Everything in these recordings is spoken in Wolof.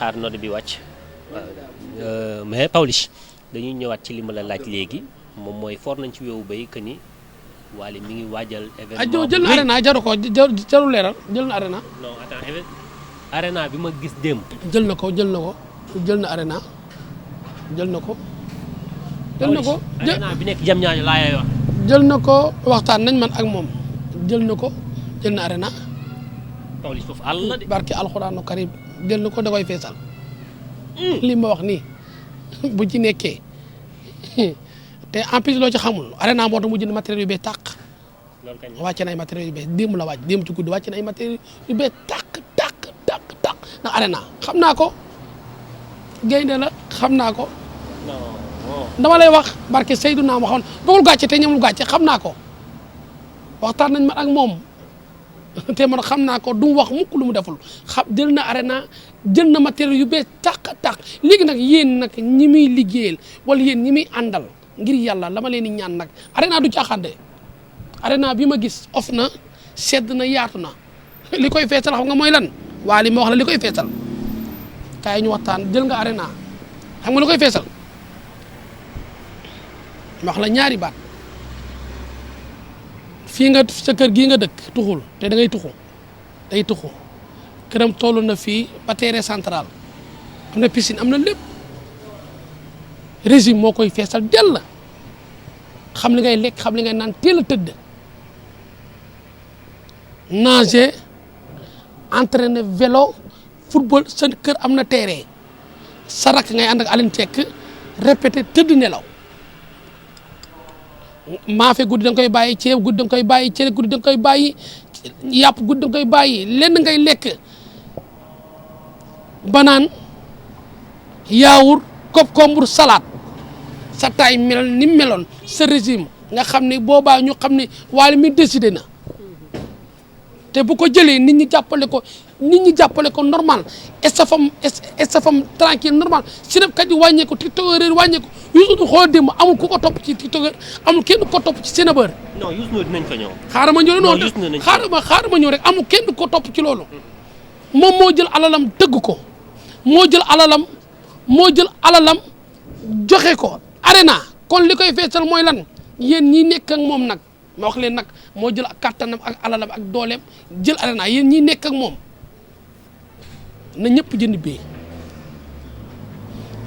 xaar nodd bi wàcc mais Pawlish dañuy ñëwaat ci li ma la laaj léegi moom mooy for nañ ci weewu béy que ni Wally mi ngi waajal événement jël na arena jaru ko jarul leeral jël na arena. non attends arena bi ma gis démb. jël na arena jël na ko. arena bi nekk jam ñaañu laa yay wax. jël na ko waxtaan nañ man ak moom jël na arena. Pawlish foofu àll la de. barke alxuraanu karim jël na ko da koy feesal. li ma wax nii bu ci nekkee te en plus loo ci xamul arena moo tax mu jënd matériel yu bees tàq. loolu kañ wàcce na ay matériel yu bees démb la wàcc démb ci guddi wàcce na ay matériel yu bees tàq ndax arena xam naa ko gaynde la xam naa ko. dama lay wax barke Seydou naa ma waxoon bëggul gàcce te ñamul gàcce xam naa ko waxtaan nañ man ak moom te man xam naa ko du wax mukk lu mu deful jël na arena jël na matériel yu bees tàq léegi nag yéen nag ñi muy liggéeyal wala yéen ñi muy àndal ngir yàlla la ma leen di ñaan nag arena du caaxaan de arena bi ma gis of na sedd na yaatu na li koy feesal xam nga mooy lan waa li ma wax la li koy feesal kaay ñu waxtaan jël nga arena xam nga li koy feesal ma wax la ñaari baat fii nga sa kër gii nga dëkk tuxul te da ngay tuxu këram toll na fii ba terrain central am na piscine am na lépp régime moo koy feesal dell xam li ngay lekk xam li ngay naan teel a tëdd nager entraîner vélo football sa kër am na terrain sa rakk ngay ànd ak Aline Seck répété tëdd nelaw maafe guddi da nga koy bàyyi ceeb guddi da nga koy bàyyi cere guddi da nga koy bàyyi yàpp guddi da nga koy bàyyi lenn ngay lekk banaan yaawur concombre salade sa taay mel ni meloon sa régime nga xam ne boobaa ñu xam ne Wally mi décidé na te bu ko jëlee nit ñi jàppale ko normal estafam tranquille normal sinapkat yi wàññeeku tiktokeur yi wàññeeku Youssou Ndour xool démb amul ku ko topp ci tiktokeur amul kenn ko topp ci sinabeur. non Youssou Ndour dinañ fa ñëw. xaaral ma ñëw rek amul kenn ko topp ci loolu moom moo jël alalam tëgg ko moo jël alalam joxe ko arena kon li koy feesal mooy lan yéen ñi nekk ak moom nag ma wax leen nag moo jël kattanam ak alalam ak dooleem jël arena yéen ñi nekk ak moom na ñëpp jënd bee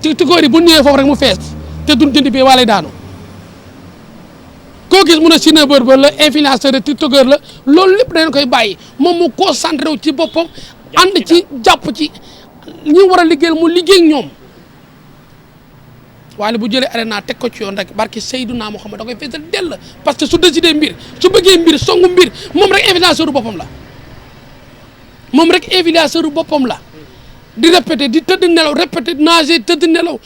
tiktokeur yi bu ñëwee foofu rek mu fees te duñ jënd bee waa lay daanu koo gis mun a sinabeur ba la influenceur de tiktokeur la loolu lépp dañ koy bàyyi moom mu concentré wu ci boppam ànd ci jàpp ci ñi war a liggéeyal mu liggéey ak ñoom Wally bu jëlee arena teg ko ci yoon rek barki Seydina Muhammad da koy feesal dell parce que su décidé mbir su bëggee mbir songu mbir moom rek influenceur boppam la di répété di tëdd nelaw répété nager tëdd nelaw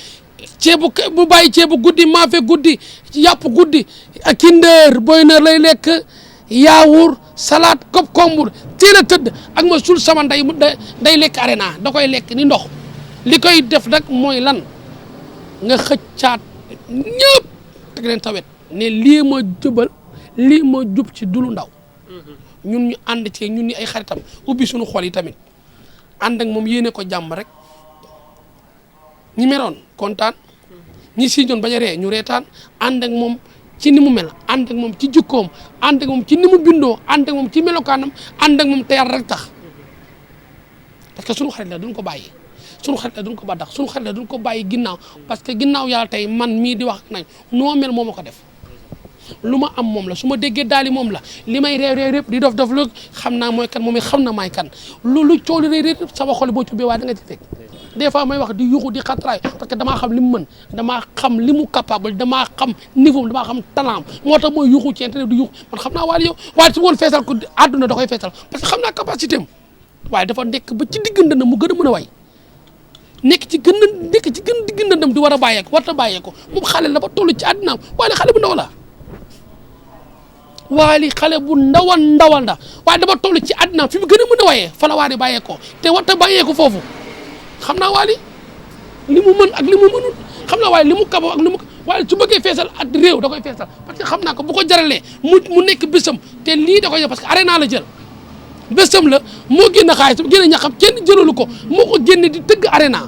bu bàyyi ceebu guddi maafe guddi yàpp guddi Kinder Boyner lay lekk yaawur salade concombre teel a tëdd ak ma sul sama day lekk arena da koy lekk ni ndox li koy def nag mooy lan nga xëccaat ñëpp teg leen tawet ne lii ma jub ci dulu ndaw ñun ñu ànd ci ñun ñi ay xaritam ubbi suñu xol yi tamit ànd ak moom yéene ko jàmm rek ñi meroon kontaan ñi si doon bañ a ree ñu reetaan ànd ak moom ci ni mu mel ànd ak moom ci jikkoom ànd ak moom ci ni mu bindoo ànd ak moom ci melokaanam ànd ak moom te yàlla rek tax parce que suñu xarit la duñ ko bàyyi suñu xarit la duñ ko badax suñu xarit la duñ ko bàyyi ginnaaw parce que ginnaaw yàlla tey man mii di wax nañ noo mel moo ma ko def lu ma am moom la su ma déggee daal di moom la li may réew répp di dof lu xam naa mooy kan moom it xam na maay kan lu coow li réew sama xol boo cubbee waaye da nga ci fekk des fois may wax di yuxu di xatraay parce que damaa xam li mu mën damaa xam li mu capable damaa xam niveau damaa xam talent moo tax mooy yuxu ci internet di yuxu man xam naa Wally yow waaye su ma woon feesal ko àdduna da koy feesal parce que xam naa capacité am waaye dafa nekk ba ci diggante na mu gën a mën a way nekk ci gën ndam di war a bàyyeeko warta bàyyeeko moom xale la ba toll ci àddinaam waaye xale bu ndaw la Wally xale bu ndawal ndax waaye dama toll ci àddinaam fi mu gën a mën a wayee fa la Wally bàyyeekoo te warta bàyyeeko foofu xam naa Wally li mu mën ak li mu mënul xam naa Wally li mu kabo ak li mu Wally su bëggee feesal ak réew da koy feesal parce que xam naa ko bu ko jaralee mu nekk bisam te lii da koy parce que arena la jël bésam la moo génn xaalis génn ñaxam kenn jëlalu ko moo ko génne di tëgg arena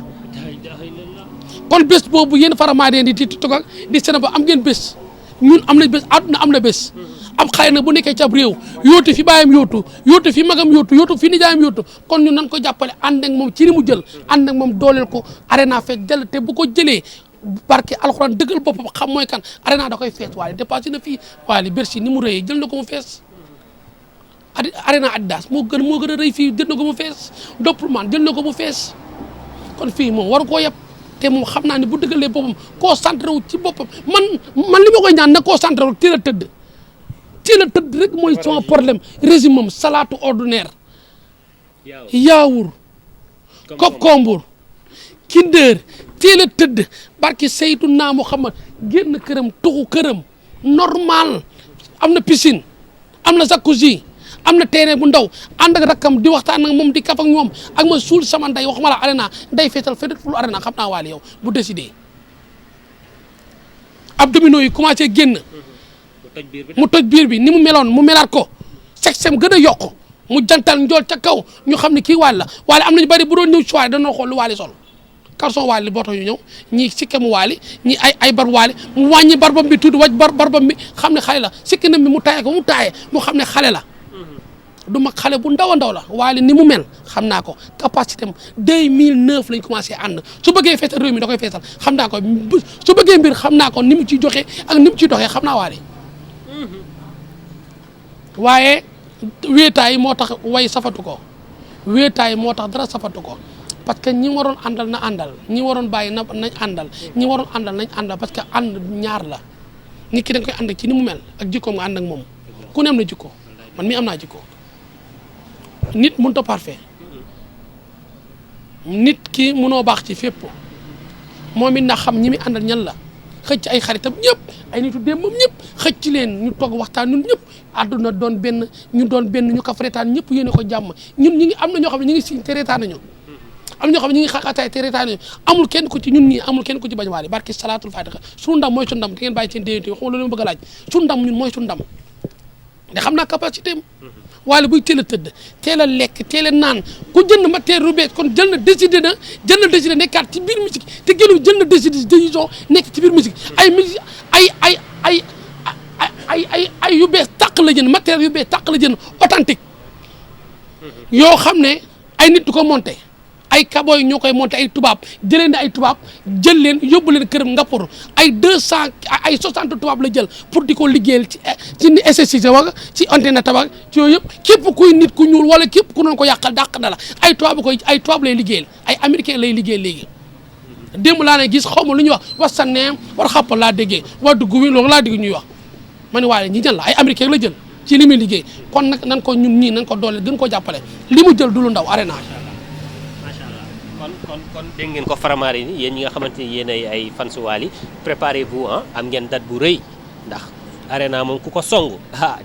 kon bés boobu yéen Faramareen di TikTok ak di Sénégal am ngeen bés ñun am nañ bés àdduna am na bés am xale na bu nekkee ci ab réew yóotu fi baayam yóotu fi magam yóotu fi nijaayam yóotu kon ñun nan ko jàppale ànd ak moom ci li mu jël ànd ak moom dooleel ko arena fekk jël te bu ko jëlee barke alxuraan dëggal boppam xam mooy kan arena da koy fees waaye dépassé na fii waaye Bercy ni mu rëyee jël na ko mu fees arena Adidas moo gën a rëy fii jël na ko mu fees Doppelman jël na ko mu fees kon fii moom waru koo yeb te moom xam naa ne bu dëggalee boppam concentré wu ci boppam man li ma koy ñaan na concentré wu teel a tëdd rek mooy son problème régime moom salaatu ordinaire yaawur concombre Kinder teel a tëdd barki Seydina Muhammad génn këram tuxu këram normal am na piscine am na jacuzzi am na terrain bu ndaw ànd ak rakkam di waxtaan ak moom di kaf ak ñoom ak ma suul sama nday waxuma la arena nday feetal ful arena xam naa waale yow bu décidé abdominaux yi commencé génn mu toj biir bi ni mu meloon mu melaat ko sexem gën a yokk mu jantal njool ca kaw ñu xam ne kii waale la waale am nañu bari bu doon ñëw ci waale dañoo xool lu waale sol carson waale boo tax ñu ñëw ñii sikkemu waale ñii ay bar waale mu wàññi barbam bi tuuti waj barbam bi xam ne xale la sikkinam bi mu taaye ko mu taaye mu xam ne xale la du mag xale bu ndaw a ndaw la waale ni mu mel xam naa ko capacité am 2009 lañ commencé ànd su bëggee feesal réew mi da koy feesal xam naa ko su bëggee mbir xam naa ko ni mu ciy joxe ak ni mu ciy doxee xam naa waale waaye wéetaay moo tax way safatu ko wéetaay moo tax dara safatu ko parce que ñi waroon àndal na àndal ñi waroon bàyyi nañ àndal ñi waroon àndal nañ àndal parce que ànd ñaar la nit ki da nga koy ànd ci ni mu mel ak jikkoom nga ànd ak moom ku ne am na jikko man mii am naa jikko nit mënut a parfait nit ki mënoo baax ci fépp moom it na xam ñi mi àndal ñan la xëcc ay xaritam ñëpp ay nitu démbam ñëpp xëcc leen ñu toog waxtaan ñun ñëpp àdduna doon benn ñu ko reetaan ñëpp yéene ko jàmm ñun ñi ngi am na ñoo xam ne ñu ngi siñ te reetaan nañu am ñoo xam ne ñu ngi xaqataay te reetaan nañu amul kenn ku ci ñun ñii amul kenn ku ci bañ waale barki salaatul fatiha suñu ndam mooy suñu ndam te ngeen bàyyi seen déyante xam nga loolu ma bëgg a laaj suñu ndam ñun mooy suñu ndam da xam naa capacité am waale buy teel a tëdd teel a lekk teel a naan ku jënd matière rubé kon jël na décidé nekkaat ci biir musique te gënu jël na décision nekk ci biir musique ay musique ay yu bees tàq la jënd matériel yu bees tàq la jënd authentique yoo xam ne ay nit du ko monté ay kaboy ñoo koy monté ay tubaab jëlee na ay tubaab jël leen yóbbu leen këram Ngapour ay 200 ay 60 tubaab la jël pour di ko liggéeyal ci SSC wala ci antenne tabak ci yooyu yëpp képp kuy nit ku ñuul wala képp ku noonu ko yàqal dàq na la ay tubaab lay liggéeyal ay américain lay liggéeyal léegi démb laa ne gis xaw ma lu ñuy wax sa neem war xàppal laa déggee waa dugg wi loolu laa dégg ñuy wax ma ne waaye ñi jël la ay américain la jël ci li muy liggéey kon nag nan ko ñun ñii nan ko doole gën ko jàppale li mu jël du lu ndaw arena kon dégg ngeen ko Faramareen yi yéen ñi nga xamante ni yéen ay fans Wally préparez-vous am ngeen date bu rëy ndax arena moom ku ko song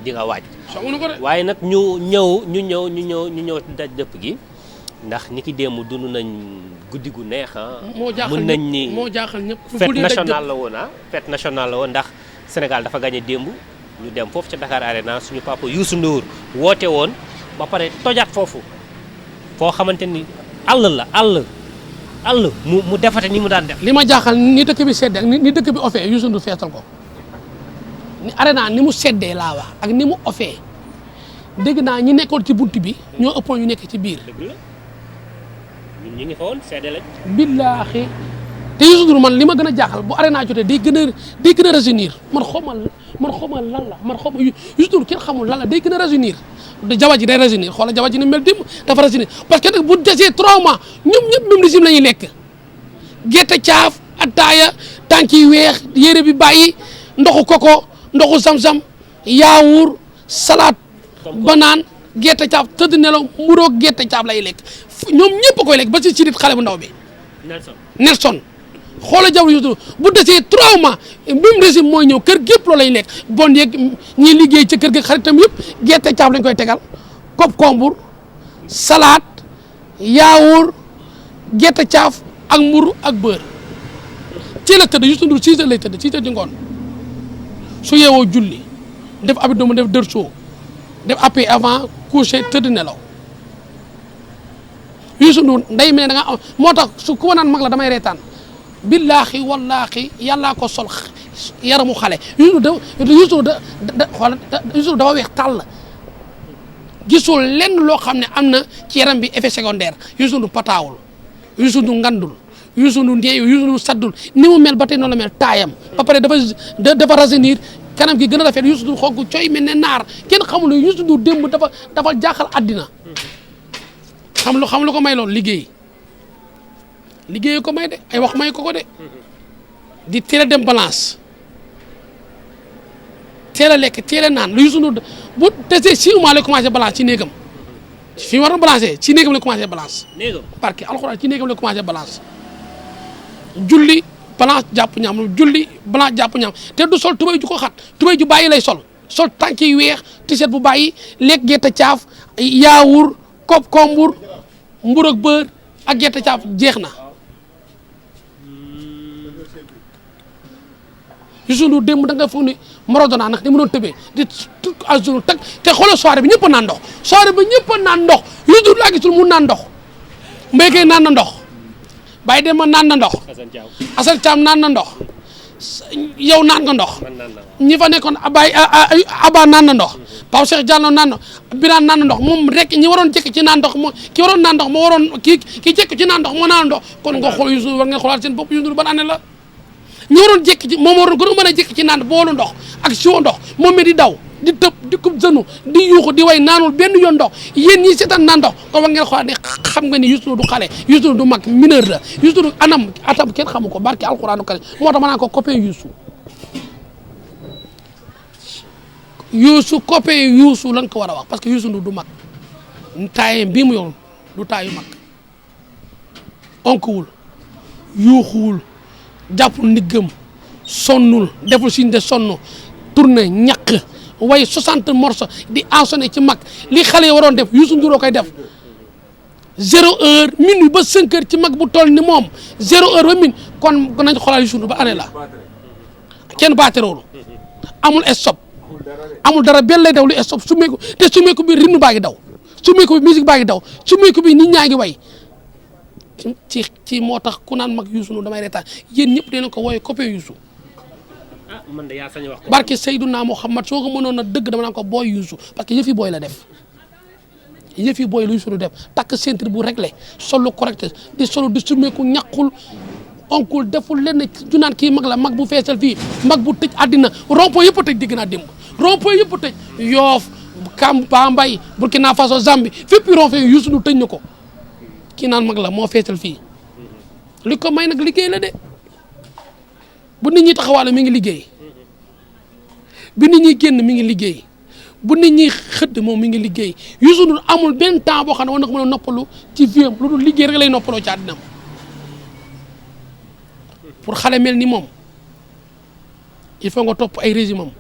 di nga waaj waaye nag ñu ñëw daj dëpp gi ndax ni ki démb dund nañ guddi gu neex mën nañ ni moo jaaxal ñëpp fête nationale la woon fête nationale la woon ndax Sénégal dafa gagné démb ñu dem foofu ca Dakar Arena suñu papa Youssou Ndour woote woon ba pare tojaat foofu foo xamante ni àll mu defate ni mu daan def. li ma jaaxal ni dëkk bi seddee ak ni dëkk bi offee Youssou Ndour feetal ko ni arena ni mu seddee laa wax ak ni mu offee dégg naa ñi nekkoon ci bunt bi ñoo ëppoon ñu nekk ci biir. dëgg la ñun ñu ngi fa woon seddee lañ. billaahi te Youssou Ndour man li ma gën a jaaxal bu arena jotee day gën a rajeunir man xaw ma lan la man xaw ma Youssou Ndour kenn xamul lan la day gën a rajeunir. jawa ji day rajeunir xoola jawa ji ni mel démb dafa rajeunir parce que nag bu desee 3 mois ñoom ñëpp même régime la ñuy lekk gerte caaf attaaya tànk yi weex yére bi bàyyi ndoxu koko ndoxu sam-sam yaawur salade banaan gerte caaf tëdd nelaw mburoog gerte caaf lay lekk ñoom ñëpp a koy lekk ba si nit xale bu ndaw bi Nelson xoola jaw Youssou bu desee 3 mois même régime mooy ñëw kër gépp loolu lañ lekk bon yeeg ñiy liggéey ca kër ga xaritam yëpp gerte caaf lañ koy tegal concombre salade yaawur gerte caaf ak mburu ak beurre ci la tëdd Youssou Ndour 6 heures lay tëdd 6 heures di ngoon su yeewoo julli def abdomen def dër soo def appui avant coucher tëdd nelaw Youssou Ndour nday mi ne da nga am moo tax su ku ma naan mag la damay reetaan billaahi wallaahi yàllaa ko sol yaramu xale Youssou dafa weex tàll gisul lenn loo xam ne am na ci yaram bi effet secondaire Youssou Ndour pataawul Youssou Ndour ngandul Youssou Ndour ndeeyu Youssou Ndour saddul ni mu mel ba tey noonu la mel taayam ba pare dafa rajeunir kanam gi gën a rafet Youssou Ndour xonk cooy mel ne naar kenn xamul ne Youssou Ndour démb dafa jaaxal àddina xam lu ko may loolu liggéey ko may de ay wax may ko de di teel a dem balance teel a lekk teel a naan lu Youssou Ndour bu desee 6 mois lay commencé balance ci néegam fi mu war a balancé ci néegam lay commencé balance. néegam parce que alxuraan ci néegam lay commencé balance. julli balance jàpp ñaam julli balance jàpp ñaam te du sol tubéy ju ko xat tubéy ju bàyyi lay sol tànk yu weex t-shirt bu bàyyi lekk gerte caaf yaawur kombur mbur ak beurre ak gerte caaf jeex na. Youssou Ndour démb da nga foog ni Maradona nag ni mu doon tëbee di azur tag te xoolal soirée bi ñëpp a naan ndox soirée bi ñëpp a naan ndox Youssou Ndour laa gisul mu naan ndox Mbaye Gueye naan na ndox Baye Demba naan na ndox Assane Thiam naan na ndox yow naan nga ndox ñi fa nekkoon Aba naan na ndox Pape Cheikh Diallo naan na Birane naan na ndox moom rek ñi waroon jekk ci naan ndox ki waroon naan ndox moo waroon ki jekk ci naan ndox moo naan ndox kon nga xool Youssou Ndour war ngeen xoolaat seen bopp Youssou Ndour ban année la ñu waroon jékki ci moom waroon gën a mën a jékki ci naan boolu ndox ak siwo ndox moom mi di daw di tëb di kub zënu di yuuxu di way naanul benn yoon ndox yéen ñii seetaan naan ndox kon war ngeen xoolaat ne xam nga ni Youssou Ndour du xale Youssou Ndour du mag mineur la Youssou Ndour atam kenn xamu ko barki alxuraanu karim moo tax ma naan ko copain Youssou lañ ko war a wax parce que Youssou Ndour du mag taayam bii mu yor du taayu mag onkuwul yuuxuwul jàppul ndiggam sonnul deful signe de sonn tourné ñàkk way 60 morceaux di ensonné ci mag li xale yi waroon def Youssou Ndour koy def 0 heure minuit ba 5 heures ci mag bu toll ni moom 0 heure ba minuit kon nañ xoolal Youssou Ndour ba année la kenn baateroolu amul stop amul dara benn lay daw lu stop sumeeku te sumeeku bi rythme baa ngi daw sumeeku bi musique baa ngi daw sumeeku bi nit ñaa ngi way ci moo tax ku naan mag Youssou Ndour damay reetaan yéen ñëpp dinañ ko wooye copain Youssou. Man de yaa sañ wax ko. barke Seydouna Mouhamad soo ko mënoon a dëgg dama naan ko booy Youssou parce que yëfi booy la def yëfi booy lu Youssou Ndour def takk ceinture bu réglé solo correct di solo di sumeeku ñàkkul onkul deful lenn ju naan kii mag la mag bu feesal fii mag bu tëj àddina rond-point yëpp a tëj dégg naa démb rond-point yëpp a tëj Yoff Bambey Burkina Faso Zambie fépp rond-point Youssou Ndour tëj na ko. kii naan mag la moo feetal fii li ko may nag liggéey la de bu nit ñi taxawaale mi ngi liggéey bu nit ñi génn mi ngi liggéey bu nit ñi xëdd moom mi ngi liggéey Youssou Ndour amul benn temps boo xam ne war na ko mën a noppalu ci vie am lu dul liggéey rek lay noppaloo ci àddinam pour xale mel ni moom il faut nga topp ay régime am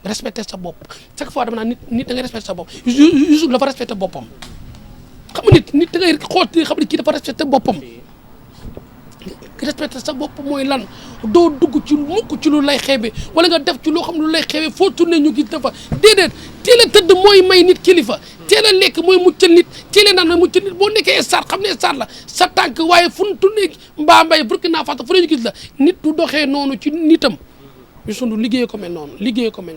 respecter sa bopp chaque fois dama naan nit da ngay respecter sa bopp Youssou dafa respecter boppam. xam nga nit da ngay xool xam ne kii dafa respecté boppam respecté sa bopp mooy lan doo dugg ci mukk ci lu lay xeebe wala nga def ci loo xam lu lay xeebe foo tourné ñu gis dafa déedéet teel a tëdd mooy may nit kilifa teel a lekk mooy muccal nit teel a naan mooy muccal nit boo nekkee star xam ne star la sa tànk waaye fu ñu tourné Mbambey Burkina Faso fu ñu gis la nit du doxee noonu ci nitam Youssou Ndour liggéey ko mel noonu liggéey ko mel